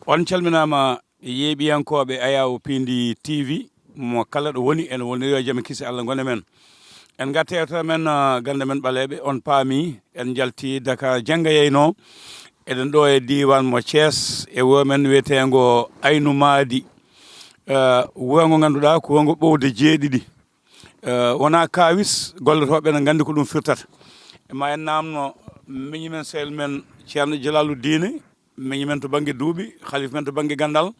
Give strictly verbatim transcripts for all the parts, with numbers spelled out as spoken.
On calminaama, yeeɓiyankooɓe Ayaw Pindi T V, mo kala ɗo woni, en woniri yo jam e kisi Allah ngone men. En ngarta e yewtere men, ah, gannde men ɓaleeɓe, on paami, en njalti Dakar jannga yeyno. Eɗen ɗo e diiwaan mo Thiès, e wuro men wiyeteengo Aynu Maadi. Eh, wuro ngo ngannduɗaa ko wuro ngo ɓowde jeeɗiɗi. Eh, wonaa kaawis, gollotooɓe ene nganndi ko ɗum firtata. E ma en naamno miñi men, sehil men Ceerno Jalaalu Diine, miñi men to bannge duuɓi, halif men to bannge ganndal.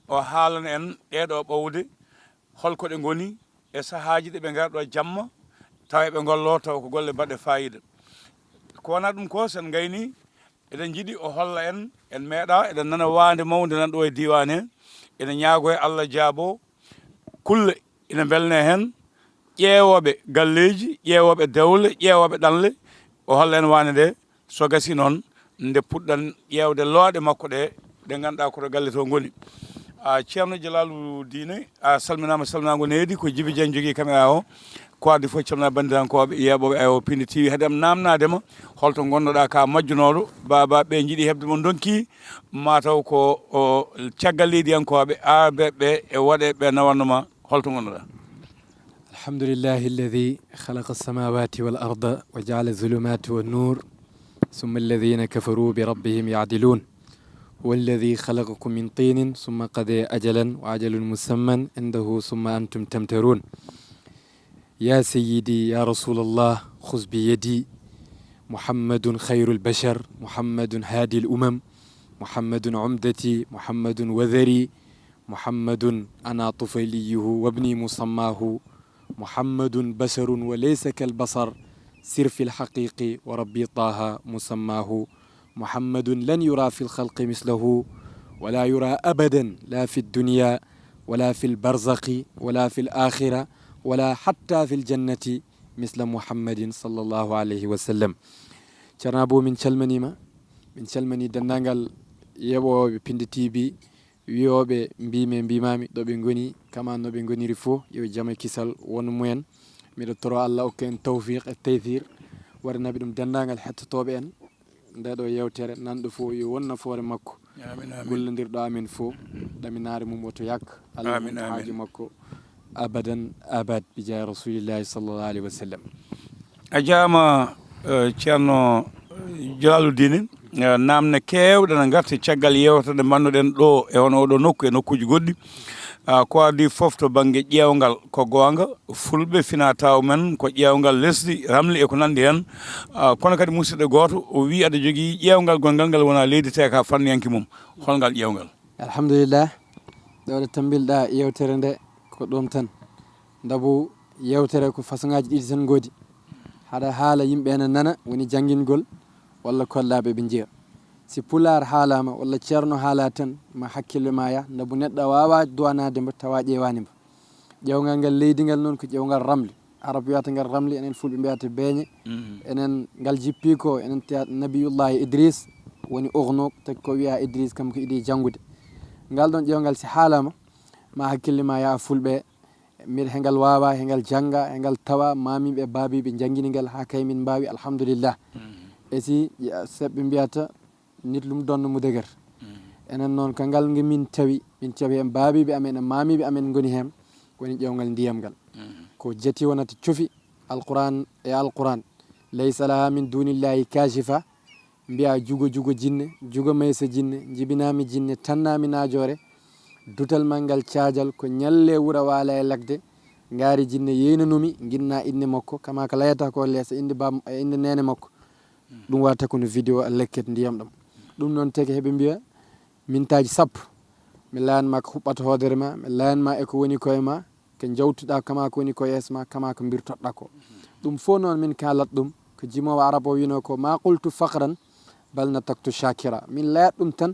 O haalana en ɗeeɗo ɓowde, hol ko ɗe ngoni e sahaaji ɗe ɓe ngara ɗo jamma, tawa eɓe ngollo, tawa ko golle baɗɗe faayiida. Ko wonaa ɗum ko, sen ngayni, eɗen njiɗi o holla en, en meeɗa, eɗen nana waande mawnde nan ɗo e diiwaan he, ene ñaago e Allah jaabo, kulle ina mbelne heen, ƴeewooɓe galleeji, ƴeewooɓe dewle, ƴeewooɓe ɗanle, o holla en waande nde, so gasi noon, nde puɗɗan ƴeewde looɗe makko ɗe, ɗe ngannduɗaa ko to galle to ngoni. A, Ceerno Jalaalu Diine, a salminaama, salminaango needi, ko Jibi Jeŋ jogii caméra o, ko addi fof calmina banndiraankooɓe, yeeɓooɓe Ayaw Pindi T V, hade am naamnaade ma, holto ngonnoɗaa ka majjunooɗo, baaba ɓe njiɗi heɓde mo ndonki, ma taw ko o caggal leydiyankooɓe, aabeeɓe e waɗeeɓe nawanno ma, holto ngonnoɗaa? الحمد لله الذي خلق السماوات والأرض وجعل الظلمات والنور ثم الذين كفروا بربهم يعدلون. هو الذي خلقكم من طين ثم قضى أجلا وأجل مسمى عنده ثم أنتم تمترون. يا سيدي يا رسول الله، خذ بيدي، محمد خير البشر، محمد هادي الأمم، محمد عمدتي، محمد وذري، محمد أنا طفيليه وابني مسماه، محمد بشر وليس كالبشر، سر في الحقيق وربي طه مسماه، محمد لن يرى في الخلق مثله، ولا يرى أبدا، لا في الدنيا، ولا في البرزخ، ولا في الآخرة، ولا حتى في الجنة، مثل محمد صلى الله عليه وسلم. Ceerno Abou, min calmaniima, min calmanii denndaangal yeeɓooɓe Pindi T V, wiyooɓe mbiimi e mbiimaami ɗo ɓe ngoni, kama no ɓe ngoniri fof, yo jam e kisal won mumen. Miɗo toro Allah okka en tawfiq e taysiir, waɗanaɓe ɗum denndaangal hettotooɓe en nde ɗo yeewtere, nanɗo fof yo won nafoore makko. Amin, amin. Gollondirɗo amin fof, ɗaminaare mum woto yak. Allah Amin, wonta amin. Haaju makko abadan abad, bi jaahi Rasulillahi sallallahu alaihi wa sallam. A jaama, eh, Ceerno, eh, Jalaalu Diine, eh, naamne keewɗe na ngarti caggal yeewtere nde mbannuɗen ɗo e on oɗo nokku e nokkuuji goɗɗi. Ah, ko adii fof to bannge ƴeewngal, ko goonga, Fulɓe fina taw men ko ƴeewngal lesdi, ramli e ko nanndi heen. Ah, kono kadi musidɗo gooto o wii aɗa jogii ƴeewngal gonngal ngal wonaa leydi te ka fanniyanke mum. Hol ngal ƴeewngal? Alhamdulillah, ɗo ɗo tambilɗa yeewtere nde ko ɗum tan. Ndabu yeewtere ko façon ngaji ɗiɗi tan ngoodi. Haɗa haala yimɓe ene nana, woni janngingol, walla kollaɓe ɓe njiya. Si pulaar haalaama, walla ceerno haala tan, ma hakkille ma yah, ndabu neɗɗo a waawa duwanaade mbo, tawa ƴeewaani mbo. Ƴeewngal ngal leydi ngal noon ko ƴeewngal ramli. Arab wiyata ngal ramli, enen fulɓe mbiyata beeñe. Mhm. Enen ngal jippi ko, enen te-, Nabiyullahi Idris woni Urnuq, tawi ko wiya Idris kam ko idi janngude. Ngal ɗon ƴeewngal si haalaama, ma hakkille ma yaha fulɓe, mbiɗa he ngal waawa, he ngal jannga, he ngal tawa, maamiiɓe, baabiiɓe njanngini ngal haa kay min mbaawi, alhamdulillah. Mhm. E si, ya, seɓɓe mbiyata, nit lum donn mu dëgër. Mhm. Enen noon, ko ngal nge min tawi, min tawi heen baabiiɓe amen e maamiiɓe amen ngoni heen, woni ƴeewngal ndiyam ngal. Mhm. Ko jati wonata cofi Alquran e Alquran. Laysa laha min dunillahi kashifa, mbiya jugo jugo jinne, jugo maysa jinne, jibinami jinne, tannami najoore, dutal ma ngal caajal, ko ñalle wura waala e lagde, ngaari jinne yeynanumi, ginna inde makko, kama ko layata ko leesa inde bam-, e inde nene makko. Ɗum wata ko no vidéo a lekket ndiyam ɗam. Ɗum noon teke heɓe mbiya mintaaji sappo. Mi layan ma ko huɓɓata hoodere ma, mi layan ma e ko woni koye ma, ko jawtuɗa kama ko woni ko yeeso ma, kama ko mbirtoɗɗa ko. Ɗum fof noon min kaalat ɗum, ko jimoowo arab o wino ko, "Ma qultu faqran, bal nataktu shakira." Min layat ɗum tan,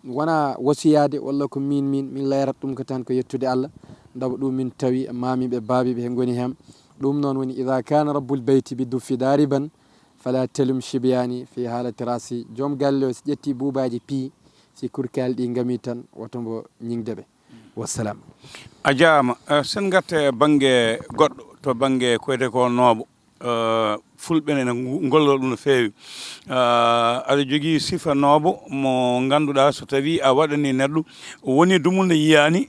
wona wasiyaade walla ko min, min, min layrat ɗum ko tan ko yettude Allah. Ndaw ɗum min tawi e maamiiɓe, baabiiɓe he ngoni heen. Ɗum noon woni, "Ida kana rabbul beyti bi duffi dariban, fala telum shibiyani fi halati rasi." Joom galle o si ƴetti buubaaji piyi, si kurkaali ɗi ngami tan, woto mbo ñiŋde ɓe. Wassalam. A jaama. Eh, sen ngatte bannge goɗɗo, to bannge ko wiyetee ko nooɓo. Eh, fulɓe ne ngu- ngolloo ɗum no feewi. Eh, aɗa jogii sifa noobo mo ngannduɗaa, so tawii a waɗanii neɗɗo, o woni dumunde yiyaani,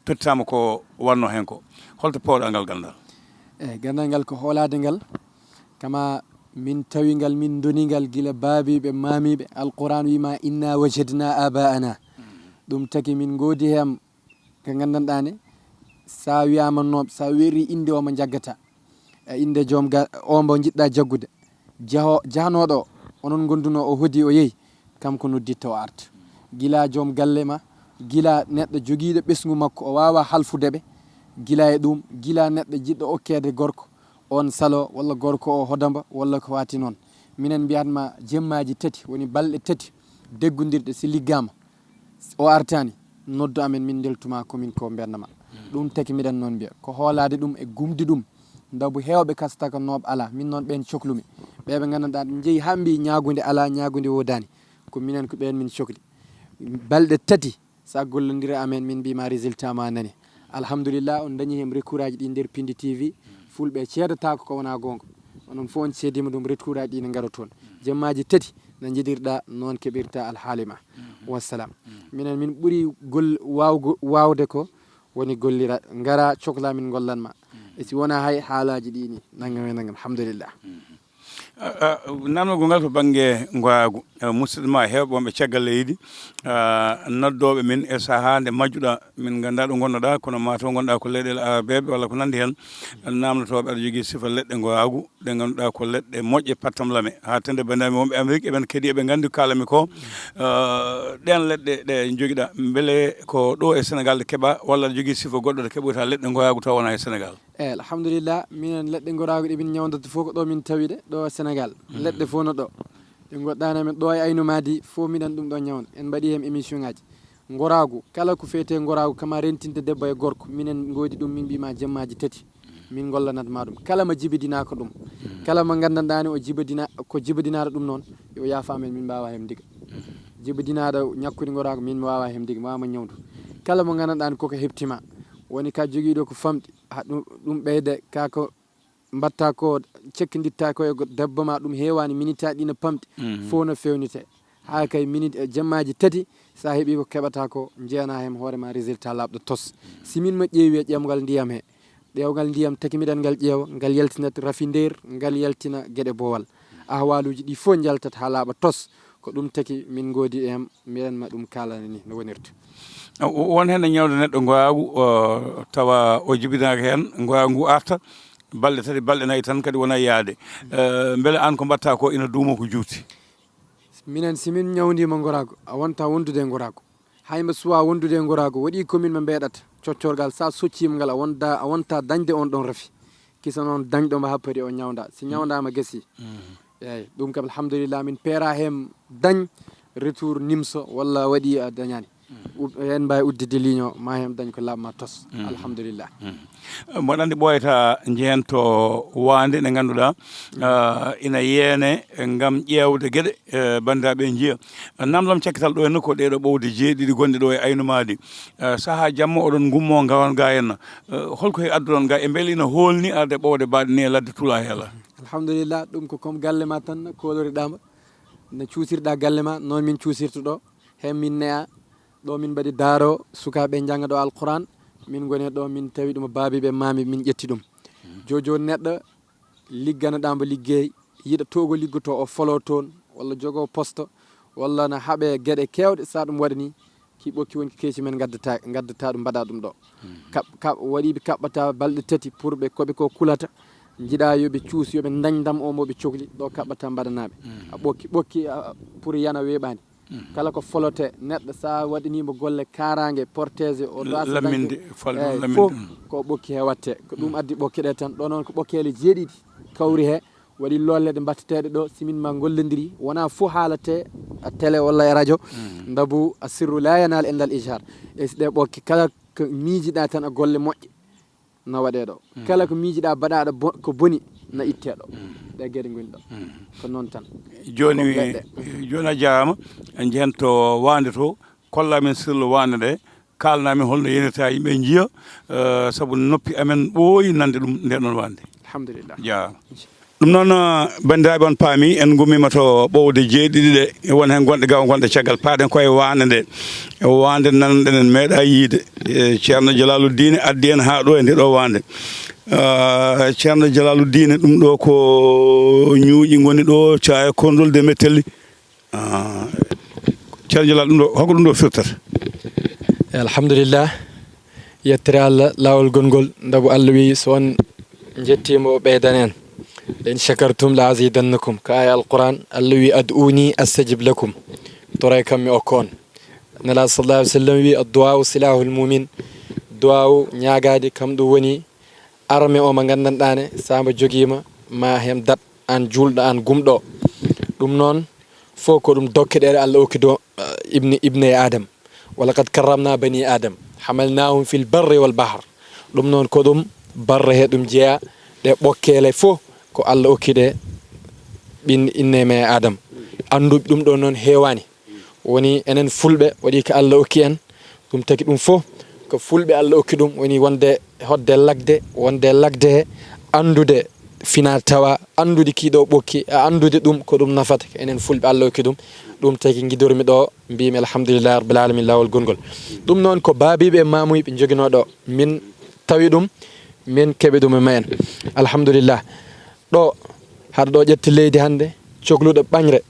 tottitaama ko wannoo heen ko. Holto poowɗaa ngal ganndal? Eyi, ganndal ngal ko hoolaade ngal. Kama min tawi ngal, min ndoni ngal gila baabiiɓe, maamiiɓe. Alquran wiima, "Inna wajadna abaana." Ɗum taki min ngoodi heen ko nganndanɗaa ne, so a wiyaama nooɓe, so a weerii innde o mo njaggata, e innde joom ga-, o mbo njiɗɗaa jaggude, jaho-, jahanooɗo o, onon ngondunoo o hodi o yehi, kam ko nodditta o arta. Gila joom galle ma, gila neɗɗo jogiiɗo ɓesngu makko, o waawaa halfude ɓe, gila e ɗum, gila neɗɗo jiɗɗo okkeede gorko, on salo, walla gorko o hodamba, walla ko waati noon. Minen mbiyatma jemmaaji tati, woni balɗe tati deggondirɗe, si liggaama, o artaani, noddu amen, min ndeltuma ko min ko mbennama. Ɗum taki miɗen noon mbiya, ko hoolaade ɗum e gumdi ɗum. Ndabu heewɓe kastaka nooɓe alaa, min noon ɓeen coklumi. Ɓe ɓe nganndanɗaa, ɓe njeyi haa mbiyi ñaagunde alaa, ñaagunde woodaani. Ko minen ko ɓeen min cokli. Balɗe tati, so a gollondira amen, min mbiyma résultat ma nani. Alhamdulillah, on dañi heen recours aji ɗi nder Pindi T V. Fulɓe ceedataako ko wonaa goonga. Onon fof on ceediima ɗum, recours aji ɗi ne ngara toon. Jemmaaji tati, no njiɗirɗaa, noon keɓirta alhaali ma. Wassalam. Minen min ɓuri gol-, waawgo-, waawde ko woni gollira, ngara cokla min ngollan ma. E si wonaa hay haalaaji ɗi ni, nangam e nangam, alhamdulillah. A, a, namdogol ngal to bannge ngoyaagu. A, musidɓe ma heewɓe wonɓe caggal leydi, a, noddooɓe min e sahaa nde majjuɗaa, min nganndaa ɗo ngonnoɗaa, kono maa taw ngonɗaa ko leyɗeele arabeeɓe walla ko nanndi heen, namdotooɓe aɗa jogii sifa leɗɗe ngoyaagu, ɗe ngannduɗaa ko leɗɗe moƴƴe pattam lame. Haa tende banndiraaɓe wonɓe Amérique, eɓen keɗii, eɓe nganndi ko kaalami ko. Eh, ɗeen leɗɗe ɗe njogiɗaa, mbele ko ɗo e Senegal ɗe keɓaa, walla aɗa jogii sifa goɗɗo ɗo keɓoyta leɗɗe ngoyaagu taw wonaa e Senegal? Eyi, alhamdulillah, minen leɗɗe ngoyaagu ɗe min ñawndata fof ko ɗo min tawi ɗe, ɗo e Senegal. Leɗɗe fof no ɗo. Ɗe ngoɗɗaani amen ɗo e Aynu Maadi fof, miɗen ɗum ɗo ñawnda. En mbaɗi heen émission ngaji. Ngoraagu, kala ko feetee ngoraagu, kama rentinde debbo e gorko, minen ngoodi ɗum, min mbiima jemmaaji tati, min ngollanat ma ɗum. Kala mo jibidinaa ko ɗum, kala mo nganndanɗaa ne o jibidina, ko jibidinaaɗo ɗum noon, yo yaafa amen, min mbaawa heen ndiga. Jibidinaaɗo ñakkude ngoraagu, min mi waawa heen ndiga, mi waawa mo ñawndu. Kala mo nganndanɗaa ne koko heɓti ma, woni ka jogiiɗo ko famɗi, ha ɗum, ɗum ɓeyde, ka ko mbatta ko, cekkinditta ko e go-, debbo ma, ɗum heewani, minitaji ɗi no pamɗi, fof no fewnite. Haa kay minit, e jemmaaji tati, sa heɓi ko keɓata ko, njeyanaa heen hoore ma résultat laaɓɗo tos. Si min mo ƴeewi e ƴeewgal ndiyam he, ƴeewgal ndiyam taki miɗen ngal ƴeewa, ngal yaltinat rafi nder, ngal yaltina geɗe boowal. Ahwaaluuji ɗi fof njaltat haa laaɓa tos. Ko ɗum taki min ngoodi e am, miɗen ma ɗum kaalana ni no wonirta. O-, won heen e ñawde neɗɗo ngoyaagu, o, tawa o jibinaaka heen, ngoyaagu ngu arta, balɗe tati, balɗe nayi tan kadi wona yaade. Eh, mbele aan ko mbaɗta ko ina duumo ko juuti? Minen, si min ñawndiima ngoraagu, a wonta wondude e ngoraagu. Hay mbo suwaa wondude e ngoraagu, waɗi ko min mo mbeeɗata. Coccorgal, sa socciima ngal, a wonda, a wonta dañde on ɗon rafi. Kisa noon dañɗo mo happori o ñawnda. Si ñawndaama gasi. Eeyi, ɗum kam alhamdulillah, min peera heen dañ retour nimso walla waɗi a dañaani. U-, heen mbaawi udditde ligne o, ma heen dañ ko laaɓ ma tos. Alhamdulillah. Mboɗo anndi ɓooyata njehen to waande nde ngannduɗaa, ah, ina yeene ngam ƴeewde geɗe, eh, banndiraaɓe njiya. Namdam cakkital ɗo henna ko ɗeeɗo ɓowde jeeɗiɗi gonɗe ɗo e Aynu Maadi. Eh, sahaa jamma oɗon ngummo ngawon ga henna. Eh, holko he adduɗon ga e mbele ina hoolni arde ɓowde baɗe ni e ladde tula heela? Alhamdulillah, ɗum ko comme galle ma tan kooloriɗaama. No cuusirɗa galle ma, noon min cuusirta ɗo. Heen min ne'a, ɗo min mbaɗi daaro, sukaaɓe njannga ɗo Alquran. Min ngoni ɗo, min tawi ɗum baabiiɓe, maami, min ƴetti ɗum. Jojo neɗɗo ligganaɗa mbo liggey, yiɗa to ko liggoto, o folo toon, walla jogo poste, walla na haɓe geɗe keewɗe, sa ɗum waɗani, ki ɓokki woni ko keeci men ngaddata, ngaddata ɗum, mbaɗa ɗum ɗo. Kaɓ-, kaɓ-, waɗi ɓe kaɓɓata balɗe tati pour ɓe koɓe ko kulata, njiɗa yo ɓe cuus, yo ɓe dañ ndam o mo ɓe cokli, ɗo kaɓɓata mbaɗanaɓe. A ɓokki, ɓokki, a, pour yana weeɓani. Kala ko folote neɗɗo, sa waɗanimo golle karange, protégé, o ɗo asa lamminde, dañde, fal ɗum, eyi, lamminde fof ɗum. Ko ɓokki he watte. Ko ɗum addi ɓokke ɗe tan. Ɗo noon ko ɓokkeele jeeɗiɗi kawri he, waɗi lolle ɗe mbatteteɗe ɗo, simin ma gollodiri, wona fof haalate a télé walla e radio. Ndabu a sirru la yanal indal ijhar. E si ɗe ɓokke kala ko miijiɗa tan a golle moƴƴe, na waɗe ɗo. Kala ko miijiɗa baɗaɗo bo-, ko boni, na itte ɗo. Ɗe geɗe ngoni ɗo. Ko noon tan. Jooni, jooni a jaaraama, en njehen to waande to, kolla min sirlu waande nde, kaalna min holno yenirta yimɓe njiya, eh, sabu noppi amen ɓooyi nande ɗum nde ɗon waande. Alhamdulillah. Jaaraama. Ɗum noon, ah, banndiraaɓe, on paami, en ngummiima to ɓowde jeeɗiɗi ɗe, won heen gonɗe gaw, gonɗe caggal. Paaɗen koye waande nde, waande nan ɗen en meeɗa yiide. E Ceerno Jalaaludiine addi en haa ɗo e nde ɗo waande. Ah, Ceerno Jalaaludiine, ɗum ɗo ko ñuuƴi ngoni ɗo, caaya kondol de mettelli. Ah, Ceerno Jalal, ɗum ɗo, hoko ɗum ɗo firtata? Alhamdulillah. Yettere Allah, laawol gongol, ndabu Allah wi, so on njettiima, o ɓeydana en. "La in shakartum la azidannakum." Ka aya Alquran, Allah wi, "Ad'uni astajib lakum." Toray kam mi okka on. Nela sallallahu alaihi wasallam wi, "Addu'a silahul mu'min." Du'a ñaagaade kam ɗum woni arme o mo nganndanɗaa ne, so mbo jogiima, ma hem dat, aan juulɗo, aan gumɗo. Ɗum noon, fof ko ɗum dokke ɗe Allah okki do, eh, ibni, ibne Adam. "Wa laqad karramna bani Adam, hamalnahum fil barri wal bahr." Ɗum noon ko ɗum barre he ɗum jeya, ɗe ɓokkeele fof ko Allah okki ɗe ɓin inne me Adam. Anndu ɗum ɗo noon heewani. Woni enen Fulɓe, waɗi ko Allah okki en, ɗum tagi ɗum fof ko Fulɓe Allah okki ɗum, woni wonde hoɗde lagde, wonde lagde he, anndude fina tawa, anndude kii ɗo ɓokki, a anndude ɗum ko ɗum nafata ko enen Fulɓe Allah okki ɗum. Ɗum tagi ngidormi ɗo, mbimi alhamdulillahi rabbil alamin, laawol gongol. Ɗum noon ko baabiiɓe e maamuyɓe njoginoo ɗo, min tawi ɗum, min keɓi ɗum e ma en. Alhamdulillah. Ɗo, haɗa ɗo ƴetti leydi hannde, cokluɗo ɓañre,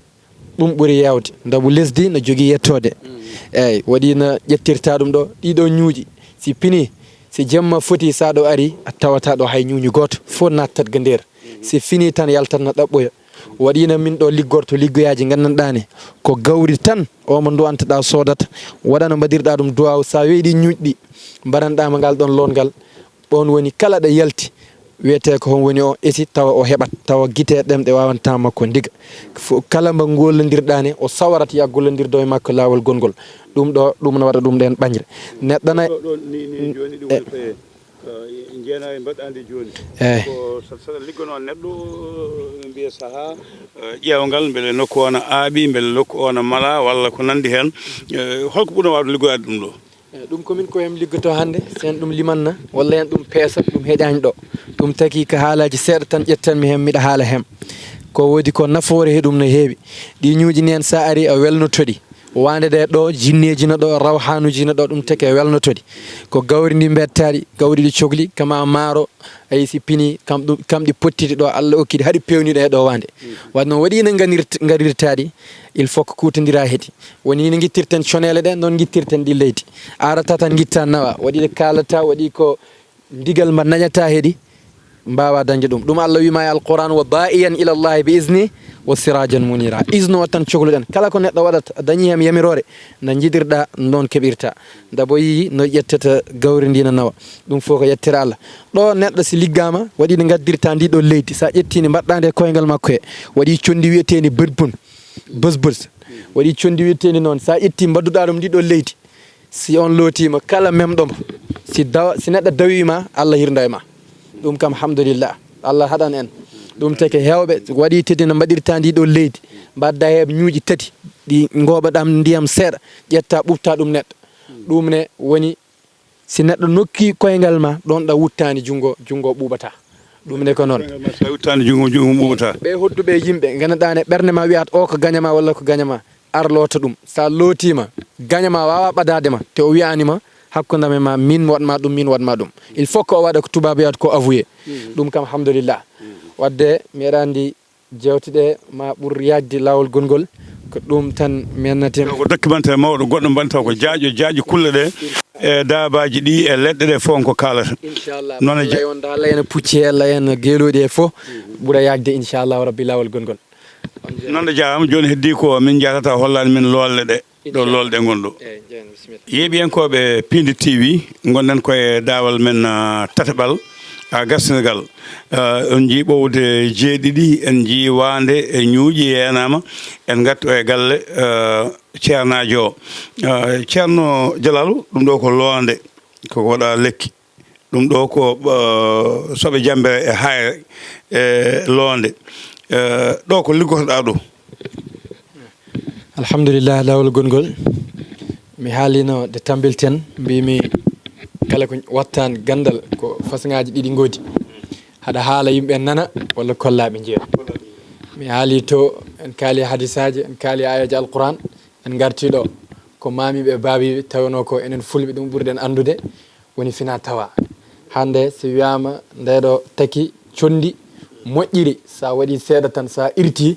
ɗum ɓuri yawde. Ndabu lesdi no jogii yettoode. Eeyi, waɗi no ƴettirta ɗum ɗo, ɗiɗo ñuuƴi. Si pini, si jemma foti, sa ɗo ari, a tawata ɗo hay ñuuñu gooto, fof nattat ga nder. Si fini tan, yaltat no ɗaɓɓoya. Waɗi no min ɗo liggorto liggoyaaji nganndanɗaa ne, ko gawri tan, o mo nduwantaɗaa soodata, waɗa no mbaɗirɗaa ɗum duwaaw, sa weeɗi ñuuƴɗi, mbaɗanɗaa ma ngal ɗon loongal, ɗon woni kala ɗo yalti, wiyetee ko hon woni o esi, tawa o heɓat, tawa gite ɗemɗe waawanta makko ndiga. Fo-, kala mbo gollondirɗaa ne, o sawarat ya gollondirdo e makko laawol gongol. Ɗum ɗo, ɗum no waɗa ɗum ɗen ɓañre. Neɗɗo na- Ɗo, ɗo, ni, ni jooni ɗum Eh. woni ko e, eh, jeena e mbaɗɗa ndi jooni. Eh. Ko sa-, saɗa liggono neɗɗo, eh, mbiya saha, eh, ƴeewngal, mbele nokku o na aaɓi, mbele nokku o na mala, walla ko nanndi heen. Eh, holko ɓurno waawde liggoyaade ɗum ɗo? Eh, ɗum ko min ko hem liggoto hannde, so en ɗum limanna, walla en ɗum peesa, ɗum heƴaani ɗo. Ɗum tagi ko haalaaji seeɗa tan ƴettanmi hem, miɗa haala hem. Ko woodi ko nafoore he ɗum no heewi. Ɗi ñuuƴi ni en, sa ari a welnotoɗi. Waande ɗe ɗo, jinneeji no ɗo, rawhanuuji no ɗo, ɗum tagi a welnotoɗi. Ko gawri ndi mbettaɗi, gawri ɗi cokli, kama maaro, ayi si pini, kam ɗum, kam ɗi pottiti ɗo, Allah okki ɗi, haɗi pewni ɗo e ɗo waande. Waɗi noon waɗi no nganir-, ngarirtaɗi, il faut ko kuutondira he ɗi. Woni ni ngittirten coneele ɗe, noon ngittirten ɗi leydi. Arata tan ngitta nawa, waɗi ɗe kaalata, waɗi ko ndigal ma nañata he ɗi, mbaawa dañde ɗum. Ɗum Allah wiima e Alquran, "Wa da'iyan ila Allahi bi izni, wa sirajan munira." Izno o tan cokluɗen. Kala ko neɗɗo waɗata, a dañi hem yamiroore, no njiɗirɗa, noon keɓirta. Ndabo yii no ƴettata gawri ndi no nawa. Ɗum fof ko yettere Allah. Ɗo neɗɗo si liggaama, waɗi no ngaddirta ndi ɗo leydi. Sa ƴetti ndi mbaɗɗa nde koyngal makko he, waɗi conndi wiyeteendi bët bun, bës bës. Waɗi conndi wiyeteendi noon. Sa ƴetti mbaɗduɗa ɗum ndi ɗo leydi. Si on lootiima, kala memɗo mo, si dawa-, si neɗɗo dawii ma, Allah hirndo e ma. Ɗum kam, alhamdulillah, Allah haɗan en. Ɗum teke heewɓe waɗi teddi no mbaɗirta ndi ɗo leydi, mbadda he ñuuƴi tati, ɗi ngooɓa ɗam ndiyam seeɗa, ƴetta ɓuɓta ɗum neɗɗo. Ɗum ne woni, si neɗɗo nokki koyngal ma, ɗon ɗa wuttaani junngo, junngo ɓuuɓata. Ɗum ne ko noon. Koyngal ma, so a wuttaani junngo, junngo ɓuuɓata. Ɓe hodduɓe yimɓe, nganndanɗaa ne ɓernde ma wi'at o ko gaña ma walla ko gaña ma. Arloto ɗum. So a lootiima, gaña ma waawa ɓadaade ma, te o wiyaani ma, hakkunde am e ma, min waɗ ma ɗum, min waɗ ma ɗum. Il faut que o waɗa ko tubaabu wiyata ko avoué. Ɗum kam, alhamdulillah. Waɗde, mi aɗa anndi jeewte ɗe ma ɓur yaajde laawol gongol, ko ɗum tan mi annatima. Ko document mawɗo goɗɗo mbaɗata ko jaaƴo, jaaƴo kulle ɗe, e daabaaji ɗi, e leɗɗe ɗe fof ko kaalata. Inchallah. Noon e je- lay on da, lay ene pucci he, lay ene geelooɗi he fof, ɓura yaajde, inchallah rabbi, laawol gongol. Noon, a jaaraama. Jooni heddii ko min njahata hollaani min loolle ɗe, ɗo loolle ɗe ngoni ɗo. Eeyi, jeen, bisimilla. Yeeɓiyankooɓe Piindi T V, ngonɗen ko e daawal men, ah, tataɓal, ah, gasnugal. Ah, on njii ɓowde jeeɗiɗi, en njii waande, e ñuuƴi yeenaama, en ngarti o e galle, ah, ceernaajo o. Ah, Ceerno Jalaalu, ɗum ɗo ko loonde, ko waɗa lekki. Ɗum ɗo ko, eh, soɓe jammbere e hayre e loonde. Eh, ɗo ko liggotoɗaa ɗo? Alhamdulillah, laawol gongol. Mi haalino nde tambilten, mbimi kala ko wattan ganndal ko façon ŋaaji ɗiɗi ngoodi. Haɗa haala yimɓe nana, walla kollaaɓe njeeɗa. Mi haali to, en kaali hadisaaji, en kaali aayaaji Alquran, en ngarti ɗo. Ko maamiiɓe e baabiiɓe tawnoo ko enen fulɓe ɗum ɓurɗen anndude, woni fina tawa. Hannde so wiyaama nde ɗo taki conndi moƴƴiri, so a waɗi seeɗa tan, so a irti,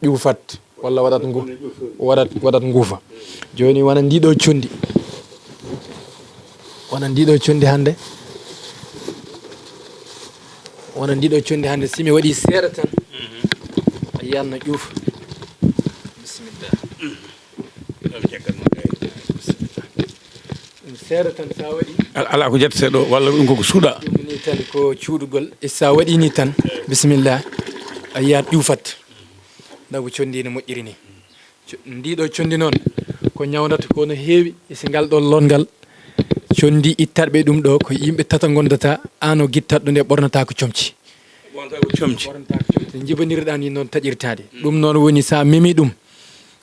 ƴuufat, walla waɗat ngu-, waɗat, waɗat nguufa. Jooni wona ndi ɗo conndi. Wona ndi ɗo conndi hannde. Wona ndi ɗo conndi hannde, si mi waɗi seeɗa tan, a yiyan no ƴuufa. Bisimilla. Ɗum seeɗa tan, so a waɗi. Al-, alaa ko ƴettete ɗo, walla ɗum koko suuɗa. Ɗum ni tan ko cuuɗugol. E so a waɗi ni tan, bisimilla, a yiyat ƴuufat. Ndabu conndi no moƴƴiri ni. Co-, ndi ɗo conndi noon, ko ñawndata ko no heewi, e si ngal ɗo lonngal, conndi ittatɓe ɗum ɗo, ko yimɓe tata ngondata, aan o gittatɗo nde ɓornata ko comci. Ɓornata ko comci. Ɓornata ko comci. Njibanirɗa ni noon taƴirtaade. Ɗum noon woni so a memi ɗum,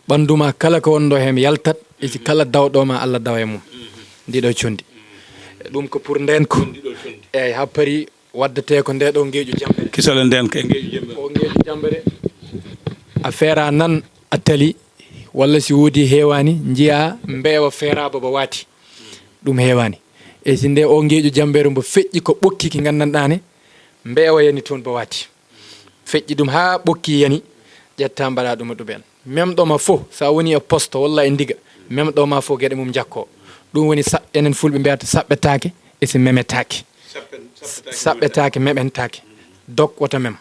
ɓanndu ma kala ko wonɗo heen yaltat, e si kala dawɗo ma, Allah dawa e mum. Ndi ɗo conndi. Ɗum ko pour ndeen ko. Ndi ɗo conndi. Eeyi, haa paari waddetee ko nde ɗo ngeeƴu jammbere. Kisal e ndeen ko e ngeeƴu jammbere. O ngeeƴu jammbere. A feera nan a tali, walla si woodi heewaani, njiya mbeewa feera ba ba waati. Ɗum heewaani. E si nde o ngeeƴu jammbere mbo feƴƴi ko ɓokki ki nganndanɗaa ne, mbeewa yani toon ba waati. Feƴƴi ɗum haa ɓokki yani, ƴetta mbaɗa ɗum e ɗumen. Memɗo ma fof, so a woni e posto walla e ndiga, memɗo ma fof geɗe mum njakkoo. Ɗum woni sa-, enen fulɓe mbiyata saɓɓetaake, e si memetaake. Saɓɓetaake, meɓentaake. Dok wota mem.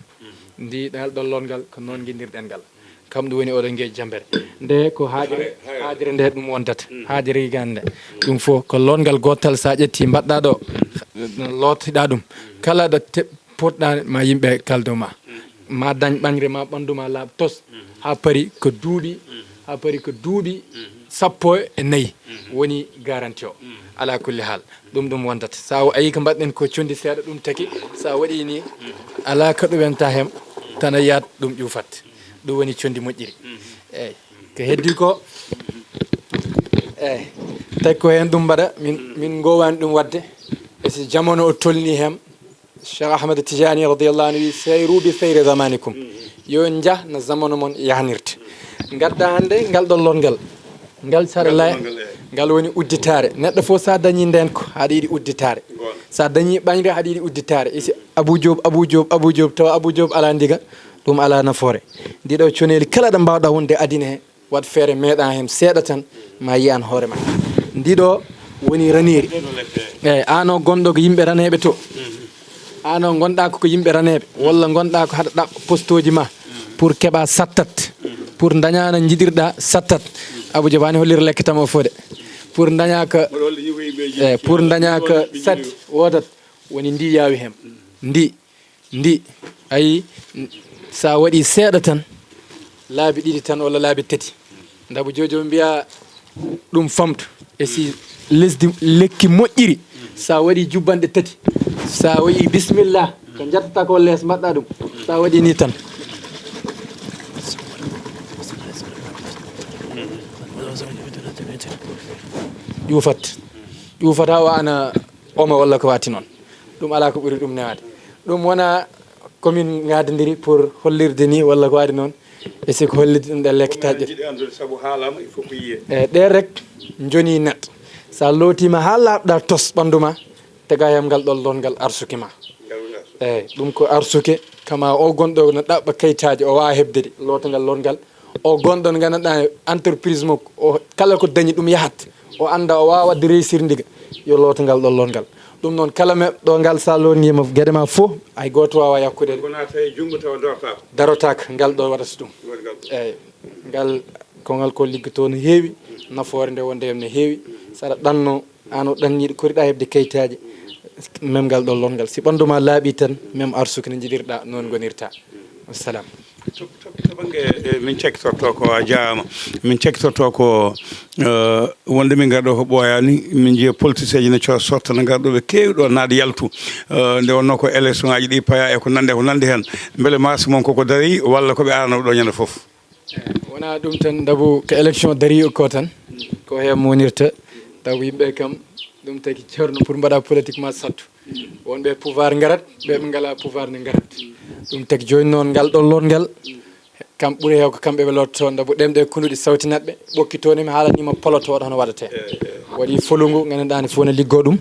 Ndi ɗal ɗo lonngal, ko noon nginndirɗen ngal. Kam ɗum woni oɗo ngeeƴ jammbere. Nde ko haajere, haajere nde ɗum wondata. Haajere higande nde. Ɗum fof ko lonngal gootal, so a ƴetti mbaɗɗa ɗo, lootiɗa ɗum. Kala ɗo te-, potɗa ma yimɓe kaldo ma. Ma dañ ɓañre ma ɓanndu ma laaɓ tos. Haa paari ko duuɓi, haa paari ko duuɓi sappo e nayi woni garanti o. Ala kulli haal, ɗum ɗum wondata. So a ayi ko mbaɗɗen ko conndi seeɗa ɗum taki, so a waɗi ni, ala ko ɗumen ta hem, tan a yiyat ɗum ƴuufat. Ɗum woni conndi moƴƴiri. Eeyi, ko heddi ko, eeyi, tawi ko heen ɗum mbaɗa, min, min ngowaani ɗum waɗde. E si jamano o tolni hem, Cheikh Ahmad Tidiane radiyallahu anhu wi, "Sayru bi sayri zamanikum." Yo en njah no zamanu mon yahnirta. Ngadda hannde ngal ɗo lonngal. Ngal saɗa laya, ngal woni udditaare. Neɗɗo fof so a dañi ndeen ko, aɗa yiɗi udditaare. So a dañi ɓañre, aɗa yiɗi udditaare. E si Abou Diop, Abou Diop, Abou Diop, tawa Abou Diop alaa ndiga, ɗum alaa nafoore. Ndi ɗo coneeli kala ɗo mbaawɗa wonde adina he, waɗ feere meeɗa heen seeɗa tan, ma yiyan hoore ma. Ndi ɗo woni raneeri. Eeyi, aan o gonɗo ko yimɓe raneeɓe to. Aan o ngonɗa ko, ko yimɓe raneeɓe, walla ngonɗa ko haɗa ɗaɓɓa postooji ma pour keɓa sattat, pour daña no njiɗirɗa sattat. Abou Diop ani hollira lekke tama o fof de. Pour daña ko, eeyi, pour daña ko satti, woodat. Woni ndi yaawi hem. Ndi, ndi, ayi, n-, so a waɗi seeɗa tan, laabi ɗiɗi tan walla laabi tati. Ndabu jojo mbiya ɗum famtu. E si lesdi, lekki moƴƴiri, so a waɗi jubbanɗe tati, so a waɗi bismillah, ko njattata ko lees mbaɗɗa ɗum. So a waɗi ni tan. Ƴuufat. Ƴuufata o ana oma walla ko wati noon. Ɗum alaa ko ɓuri ɗum newaade. Ɗum wona ko min ngaadindiri pour hollirde ni walla ko waɗi noon. E si ko hollirde ɗum ɗe lekkitaaji. Wona jiɗi anndude sabu haalama, il faut ko yiye. E ɗe rek njoni neɗɗo. So a lootiima haa laaɓɗa tos ɓanndu ma, tega hem ngal ɗon lonngal arsuki ma. Ngal woni arsuki. Eeyi, ɗum ko arsuke. Kama o gonɗo no ɗaɓɓa kayitaaji, o waawa heɓde ɗe, loota ngal lonngal. O gonɗo nganndanɗaa entreprise makko, o kala ko dañi ɗum yahat. O annda o waawa waɗde réussir ndiga, yo looto ngal ɗon lonngal. Ɗum noon, kala meɗɗo ngal, so a lonngiima geɗe ma fof, hay gooto waawa yakkude ɗe. Wona tawi junngo tawa darataako. Darotaako, ngal ɗo waɗata ɗum. Woni ngal. Eeyi, ngal, ko ngal ko liggotoo no heewi, nafoore nde wonde heen no heewi. So aɗa ɗanno, aan o ɗanniiɗo, koriɗa heɓde kayitaaji, mem ngal ɗon lonngal. Si ɓanndu ma laaɓi tan, mem arsuki no njiɗirɗa, noon ngonirta. Wassalam. To, to, to bannge, eh, min cakkitorto ko, a jaaraama. Min cakkitorto ko, eh, wonde min ngarɗo ko ɓooyaani, min njiya politicienji ne co-, sorta ne ngarɗo ɓe keewi ɗo naat yaltu. Eh, nde wonnoo ko élection ŋaaji ɗi paya e ko nande, ko nande heen. Mbele maas mon koko darii walla ko ɓe arano ɗo ñande fof? Eh, wonaa ɗum tan, ndabu ko élection darii ko tan. Ko heen wonirta. Ndabu yimɓe kam, ɗum tagi ceerno pour mbaɗa politique ma sattu. Wonɓe pouvoir ngarat, ɓe ɓe ngala pouvoir ne ngarat. Ɗum tagi jooni noon ngal ɗon loot ngal, kam ɓuri heew ko kamɓe ɓe lotto, ndabu ɗemɗe konnuɗi sawtinat ɓe, ɓokki toon mi haalaniima poloto waɗa hono waɗate. Waɗi folungu, ngannduɗaa ne fof ne liggoo ɗum.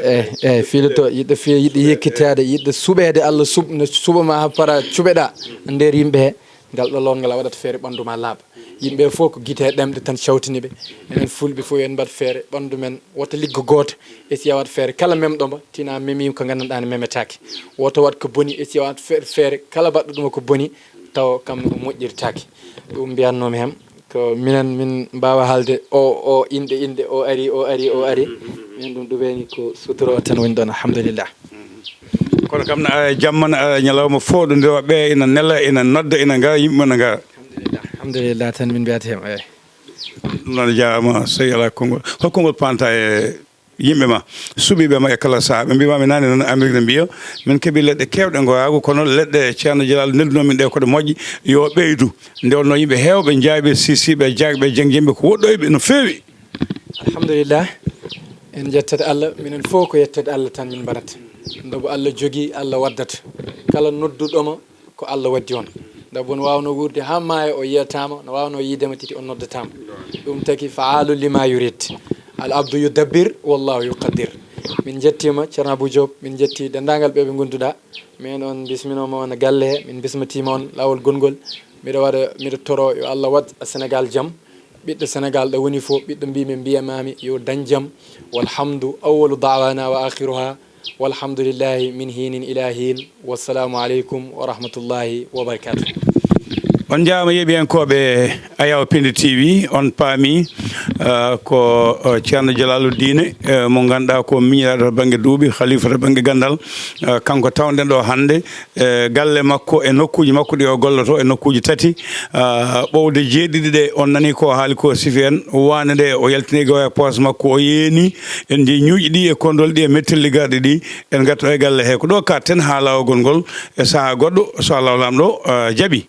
Eyi, eyi, fiiloto, yiɗɗo fiye, yiɗɗo yekkitaade, yiɗɗo suɓeede, Allah suɓ, no suɓa ma haa para cuɓeɗaa, nder yimɓe he, ngal ɗo loot ngal a waɗat feere ɓanndu ma laaɓa. Yimɓe fof ko gite e ɗemɗe tan cawtini ɓe. Enen Fulɓe fof yo en mbaɗ feere, ɓanndu men wota liggo gooto, esi a waɗ feere. Kala memɗo mbo, tina memi ko nganndanɗaa ne memetaake. Wota waɗ ko boni, esi a waɗ fe-, feere, kala baɗɗo ɗum ko boni, taw kam o moƴƴirtaake. Ɗum mbiyatnoomi hem, ko minen min mbaawa haalde o, o, innde, innde, o ari, o ari, o ari. Min ɗum ɗuɓeeni ko sutura o tan woni ɗoon, alhamdulillah. Kono kam na, eh, jamma na, eh, ñalawma fof ɗo ndewa ɓe ina nela, ina nodda, ina nga, yimɓe na nga. Alhamdulillah, alhamdulillah tan min mbiyata hem, eyi. Ɗum noon jaama, so alaa konngol. Hol konngol panta e yimɓe ma, suɓiiɓe ma e kala sahaa? Ɓe mbiima mi nani noon Amérique ne mbiya, min keɓi leɗɗe keewɗe ngoyaagu, kono leɗɗe Ceerno Jalal neldunoo min ɗe ko ɗe moƴƴe, yo ɓeydu. Nde wonno yimɓe heewɓe, jaayɓe, siisiiɓe, jaagɓe, jangjinɓe, ko woɗɗoyɓe no feewi. Alhamdulillah. En njettat Allah, minen fof ko yetteede Allah tan min mbaɗata. Ndebu Allah jogii, Allah waddata. Kala nodduɗo mo, ko Allah waddi on. Ndebu no waawnoo wuurde haa maaya o yiyataama, no waawnoo yiidema tigi o noddataama. Ɗum tagi fa'aalu lima yurid. Al abdu yudabbir, wallahu yuqaddir. Min njettiima, Ceerno Abou Diop, min njetti denndaangal ɓe ɓe ngonnduɗaa. Min on bisminooma on e galle he, min bismitiima on laawol gonngol. Miɗo waɗa, miɗo toro yo Allah waɗ Senegaal jam. Ɓiɗɗo Senegaal ɗo woni fof, ɓiɗɗo mbimi, mbiyamaami yo dañ jam. Walhamdu awwalu da'wana wa akhiruha. Walhamdulillahi min hinin ila hin. Wassalamu alaikum wa rahmatullahi wa barakatuh. On njaama yeeɓiyankooɓe Ayaw Pindi T V, on paami, eh, ko, eh, Ceerno Jalaalu Diine, eh, mo ngannduɗaa ko miñiraaɗo to bannge duuɓi, khalifa to bannge ganndal, eh, kanko tawɗen ɗo hannde, eh, galle makko e nokkuuji makko ɗi o golloto e nokkuuji tati, eh, ɓowde jeeɗiɗi ɗe on nani ko haali ko sifi en, waande nde o yaltini gawa e poos makko o yeeni, en nji ñuuƴi ɗi e kondol ɗi e mettelli garɗi ɗi, en ngarto e galle he. Ko ɗo katten haa laawol ngol e sahaa goɗɗo, so Allah Laamɗo, eh, jaɓi.